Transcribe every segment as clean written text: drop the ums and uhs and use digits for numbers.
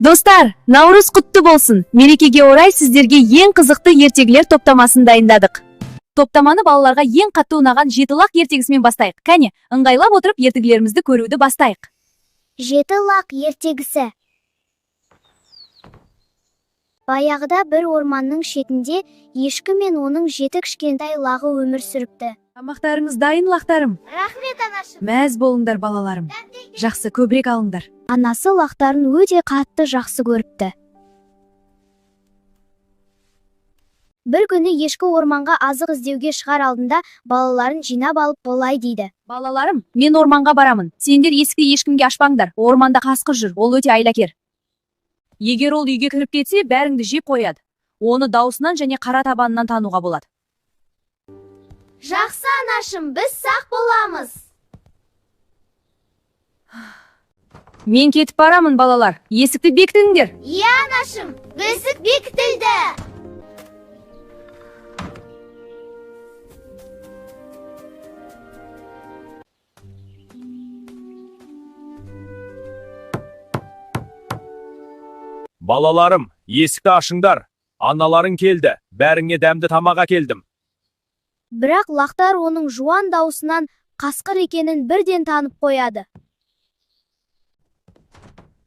Достар, Наурыз құтты болсын! Мерекеге орай сіздерге ең қызықты ертегілер топтамасын дайындадық. Топтаманы балаларға ең қатты ұнаған жеті лақ ертегісімен бастайық. Кәне, ыңғайлап отырып ертегілерімізді көруді бастайық. Жеті лақ ертегісі. Баяғыда бір орманның шетінде ешкі мен оның жеті кішкентай лағы өмір сүріпті. Тамақтарыңыз дайын, лақтарым. Рахмет, анашым. Мәз болыңдар, балаларым. Жақсы, көбірек алыңдар. Анасы лақтарын өте қатты жақсы көріпті. Бір күні ешкі орманға азық іздеуге шығар алдында балаларын жинап алып былай дейді. Балаларым, мен орманға барамын. Сендер есікті ешкімге ашпаңдар. Орманда қасқыр жүр, ол өте айлакер. Егер ол үйге кіріп кетсе, бәріңді жеп қояды. Оны даусынан және қара табанынан тануға болады. Жақсы, анашым, біз сақ боламыз. Мен кетіп барамын, балалар. Есікті бекітіңдер. Иә, анашым, есік бекітілді. Балаларым, есікті ашыңдар. Аналарың келді. Бәріңе дәмді тамақ әкелдім. Бірақ лақтар оның жуан даусынан қасқыр екенін бірден танып қояды.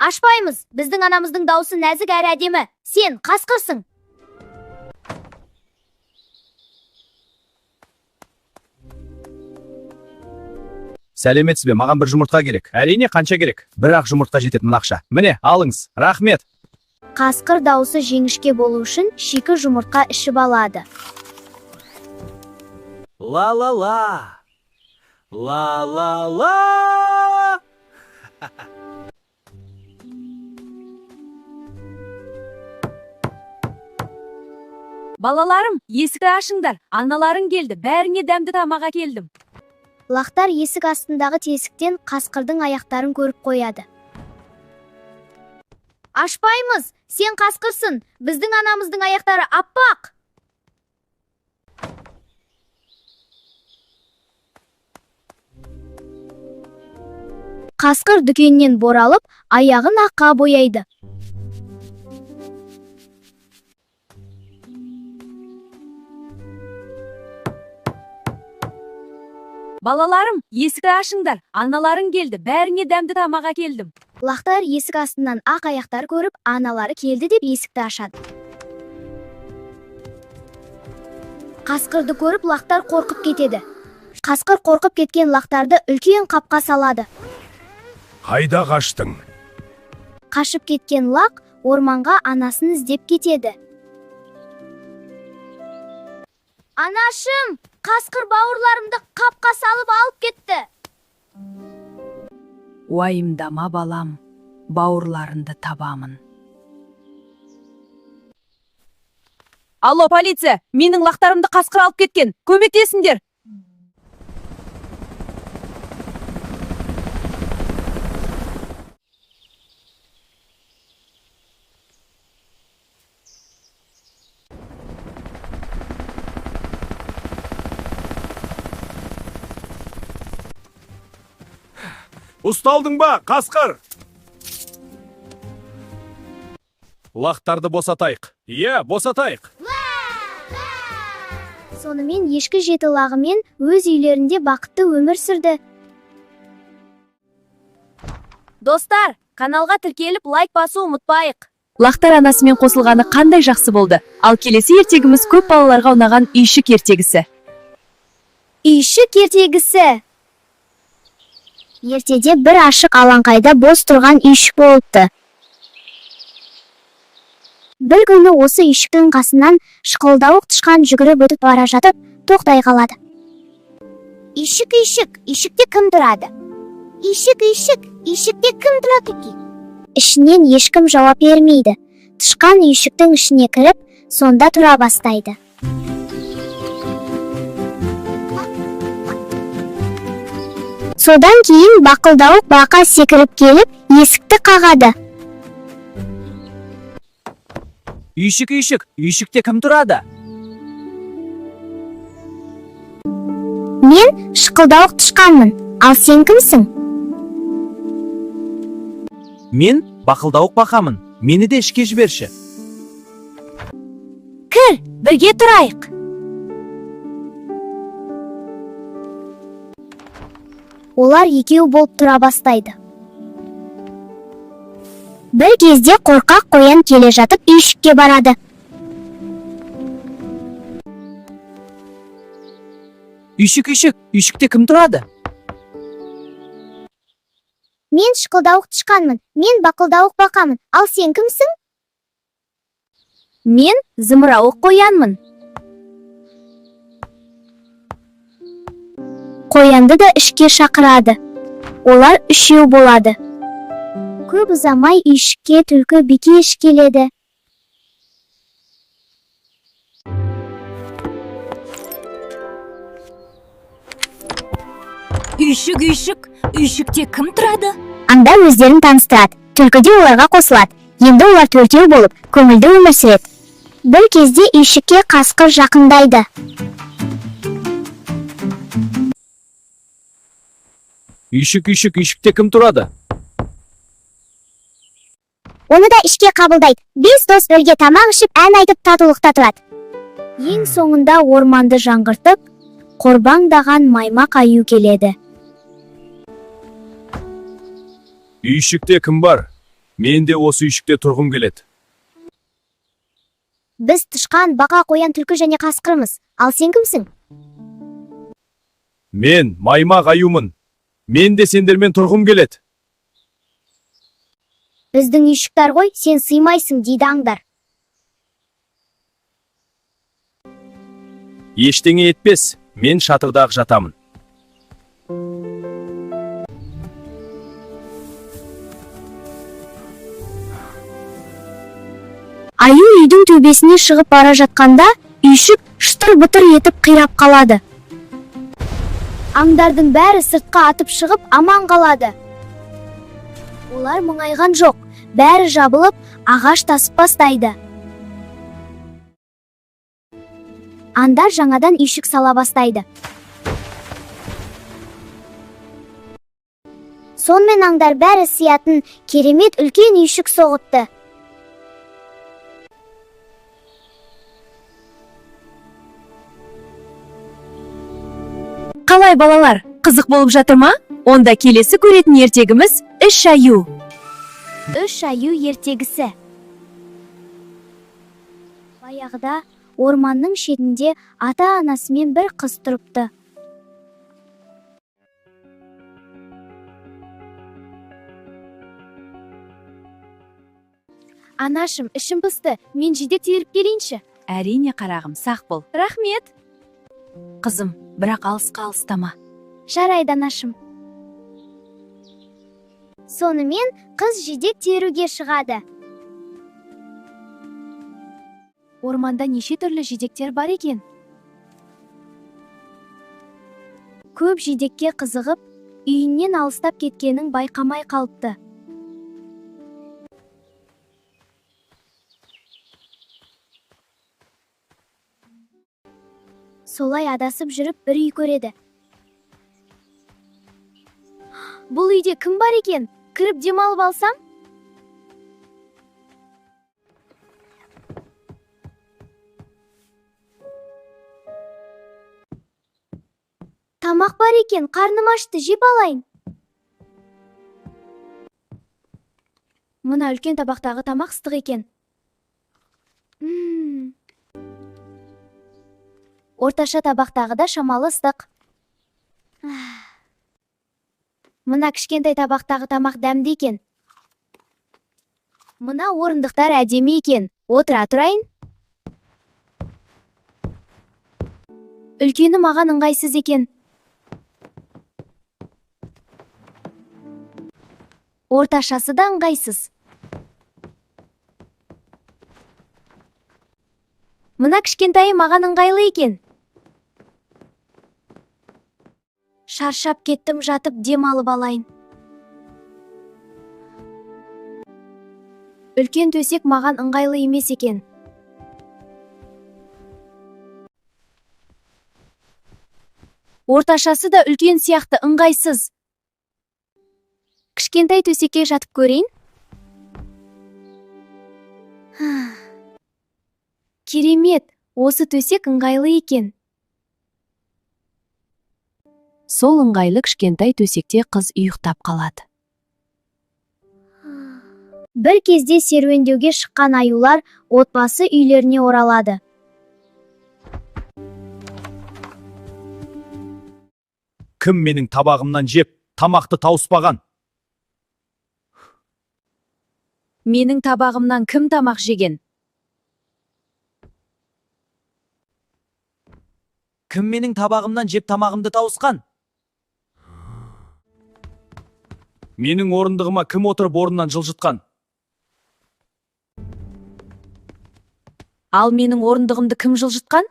Ашпаймыз, біздің анамыздың даусы нәзік әрі әдемі. Сен қасқырсың. Сәлеметсіз бе, маған бір жұмыртқа керек. Әрине, қанша керек? Бір ақ жұмыртқа жетеді мына ақша. Міне, алыңыз. Рахмет. Қасқыр даусы жіңішке болу үшін шикі жұмыртқа ішіп алады. Ла-ла-ла. Ла-ла-ла. Балаларым, есікті ашыңдар. Аналарың келді. Бәріңе дәмді тамақ әкелдім. Лақтар есік астындағы тесіктен қасқырдың аяқтарын көріп қояды. Ашпаймыз, сен қасқырсың. Біздің анамыздың аяқтары аппақ. Қасқыр дүкеннен боралып, аяғын аққа бояйды. Балаларым, есікті ашыңдар. Аналарың келді. Бәріңе дәмді тамақ әкелдім. Лақтар есік астынан ақ аяқтар көріп, аналары келді деп есікті ашады. Қасқырды көріп лақтар қорқып кетеді. Қасқыр қорқып кеткен лақтарды үлкен қапқа салады. Қайда қаштың? Қашып кеткен лақ орманға анасын іздеп кетеді. Анашым, қасқыр бауырларымды қапқа салып алып кетті. Уайымдама, балам. Бауырларыңды табамын. Алло, полиция! Менің лақтарымды қасқыр алып кеткен. Көмектесіңдер. Ұсталдың ба, қасқыр? Лақтарды босатайық. Иә, босатайық. Сонымен ешкі жеті лағымен өз үйлерінде бақытты өмір сүрді. Достар, каналға тіркеліп лайк басу ұмытпайық. Лақтар анасымен қосылғаны қандай жақсы болды. Ал келесі ертегіміз көп балаларға ұнаған үйшік ертегісі. Үйшік ертегісі. Ертеде бір ашық алаңқайда бос тұрған үйшік болыпты. Бір күні осы үйшіктің қасынан шықылдауық тышқан жүгіріп өтіп бара жатып, тоқтай қалады. Үйшік, үйшік, үйшікте кім тұрады? Үйшік, үйшік, үйшікте кім тұрады екен? Ішінен ешкім жауап бермейді. Тышқан үйшіктің ішіне кіріп, сонда тұра бастайды. Содан кейін бақылдауық бақа секіріп келіп, есікті қағады. Үйшік, үйшік, үйшікте кім тұрады? Мен шықылдауық тышқанмын, ал сен кімсің? Мен бақылдауық бақамын. Мені де ішке жіберші. Кір, бірге тұрайық. Олар екеу болып тұра бастайды. Бір кезде қорқақ қоян келе жатып үйшікке барады. Үйшік, үйшік, үйшікте кім тұрады? Мен шықылдауық тышқанмын, мен бақылдауық бақамын, ал сен кімсің? Мен зымырауық қоянмын. Қоянды да ішке шақырады. Олар үшеу болады. Көп ұзамай үйшікке түлкі бикеш келеді. Үйшік, үйшік, үйшікте кім тұрады? Аңдар өздерін таныстырады. Түлкі де оларға қосылады. Енді олар төртеу болып, көңілді өмір сүреді. Бір кезде үйшікке қасқыр жақындайды. Үйшік, үйшік, үйшікте кім тұрады? Оны да ішке қабылдайды. Бес дос бірге тамақ ішіп, ән айтып татулықта тұрады. Ең соңында орманды жаңғыртып, қорбаңдаған маймақ аю келеді. Үйшікте кім бар? Мен де осы үйшікте тұрғым келеді. Біз тышқан, бақа, қоян, түлкі және қасқырмыз. Ал сен кімсің? Мен маймақ аюмын. Мен де сендермен тұрғым келеді. Біздің үйшік тар ғой, сен сыймайсың, дейді аңдар. Ештеңе етпес. Мен шатырда ақ жатамын. Аю үйдің төбесіне шығып бара жатқанда, үйшік шытыр-бытыр етіп қирап қалады. Аңдардың бәрі сыртқа атып шығып аман қалады. Олар мұңайған жоқ, бәрі жабылып, ағаш тасып бастайды. Аңдар жаңадан үйшік сала бастайды. Сонымен аңдар бәрі сиятын керемет үлкен үйшік соғыпты. Қалай балалар, қызық болып жатыр ма? Онда келесі көретін ертегіміз Үш аю. Үш аю ертегісі. Баяғыда орманның шетінде ата-анасымен бір қыз тұрыпты. Анашым, ішім пысты, мен жидек теріп келейінші. Әрине қарағым, сақ бол. Рахмет. Қызым, бірақ алысқа алыстама. Жарайды, анашым. Сонымен қыз жидек теруге шығады. Орманда неше түрлі жидектер бар екен? Көп жидекке қызығып, үйінен алыстап кеткенін байқамай қалыпты. Солай адасып жүріп бір үй көреді. Бұл үйде кім бар екен? Кіріп демалып алсам? Тамақ бар екен, қарным ашты, жеп алайын. Мына үлкен табақтағы тамақ ыстық екен. Ммм. Орташа табақтағы да шамалы ыстық. Ах. Мына кішкентай табақтағы тамақ дәмді екен. Мына орындықтар әдемі екен. Отыра тұрайын. Үлкені маған ыңғайсыз екен. Орташасы да ыңғайсыз. Мына кішкентайы маған ыңғайлы екен. Шаршап кеттім, жатып демалып алайын. Үлкен төсек маған ыңғайлы емес екен. Орташасы да үлкен сияқты ыңғайсыз. Кішкентай төсекке жатып көрейін. Керемет, осы төсек ыңғайлы екен. Сол ыңғайлы кішкентай төсекте қыз ұйықтап қалады. Бір кезде серуендеуге шыққан аюлар отбасы үйлеріне оралады. Кім менің табағымнан жеп, тамақты тауыспаған? Менің табағымнан кім тамақ жеген? Кім менің табағымнан жеп, тамағымды тауысқан? Менің орындығыма кім отырып, орнынан жылжытқан? Ал менің орындығымды кім жылжытқан?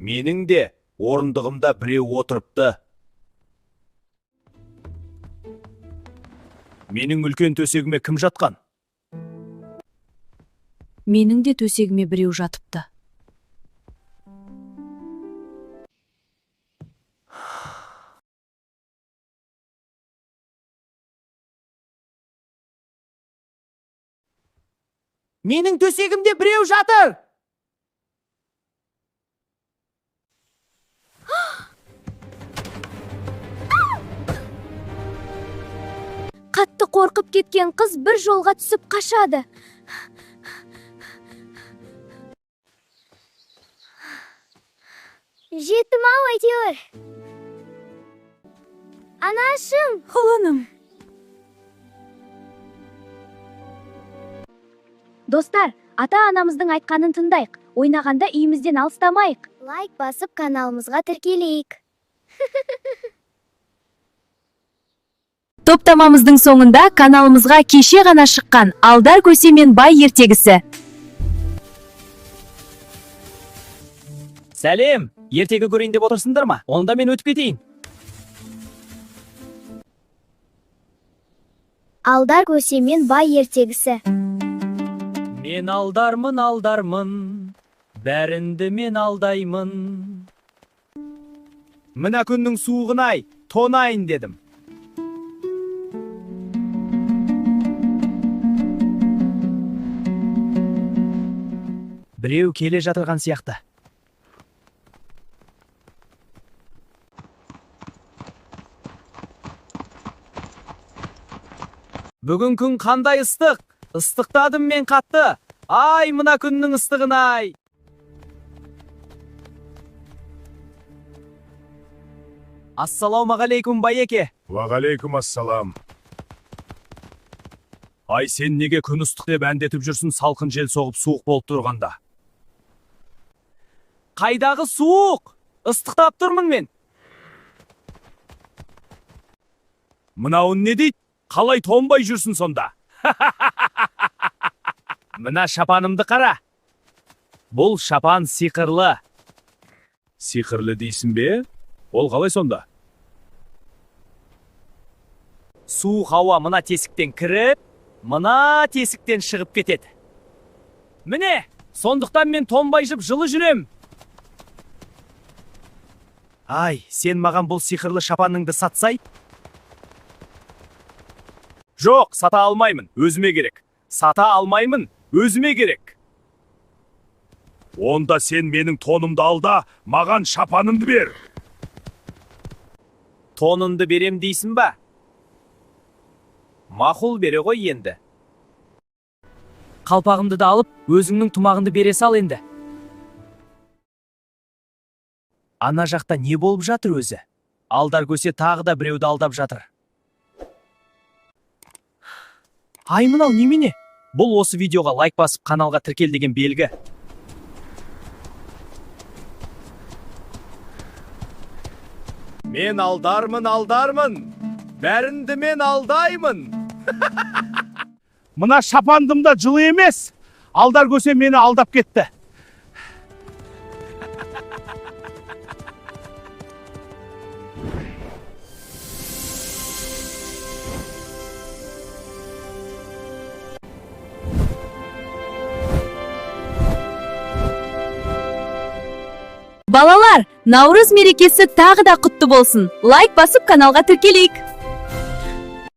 Менің де орындығымда біреу отырыпты. Менің үлкен төсегіме кім жатқан? Менің де төсегіме біреу жатыпты. Менің төсегімде біреу жатыр. Қатты қорқып кеткен қыз бір жолға түсіп қашады. Жеттім ау әйтеуір. Анашым! Құлыным. Достар, ата-анамыздың айтқанын тыңдайық. Ойнағанда үйімізден алыстамайық. Лайк басып каналымызға тіркелейік. Топтамамыздың соңында каналымызға кеше ғана шыққан Алдар көсе мен бай ертегісі. Сәлем, ертегі көрейін деп отырсыңдар ма? Онда мен өтіп кетейін. Алдар көсе мен бай ертегісі. Мен алдармын, алдармын, бәрінді мен алдаймын. Мына күннің суығын ай, тонайын дедім. Біреу келе жатырған сияқты. Бүгін күн қандай ыстық! Ыстықтадым мен қатты. Ай, мына күннің ыстығын ай! Ассалаумағалейкум, байеке. Уағалейкум ассалам. Ай, сен неге күн ыстық деп әндетіп жүрсің, салқын жел соғып суық болып тұрғанда? Қайдағы суық? Ыстықтап тұрмын мен. Мынауын не дейді? Қалай тонбай жүрсің сонда? Мына шапанымды қара. Бұл шапан сиқырлы. Сиқырлы дейсің бе? Ол қалай сонда? Суық ауа мына тесіктен кіріп, мына тесіктен шығып кетеді. Міне, сондықтан мен тонбай жып жылы жүрем. Ай, сен маған бұл сиқырлы шапаныңды сатсай? Жоқ, сата алмаймын, өзіме керек. Сата алмаймын, өзіме керек. Онда сен менің тонымды ал да, маған шапаныңды бер. Тонымды берем дейсің ба? Мақұл, бере ғой енді. Қалпағымды да алып, өзіңнің тымағыңды бере сал енді. Ана жақта не болып жатыр өзі? Алдар көсе тағы да біреуді алдап жатыр. Ай, мынау немене? Бұл осы видеоға лайк басып, каналға тіркел деген белгі. Мен алдармын, алдармын. Бәрінді мен алдаймын. Мына шапандым да жылы емес. Алдар көсе мені алдап кетті. Балалар, Наурыз мерекесі тағы да құтты болсын. Лайк басып каналға тіркелейік.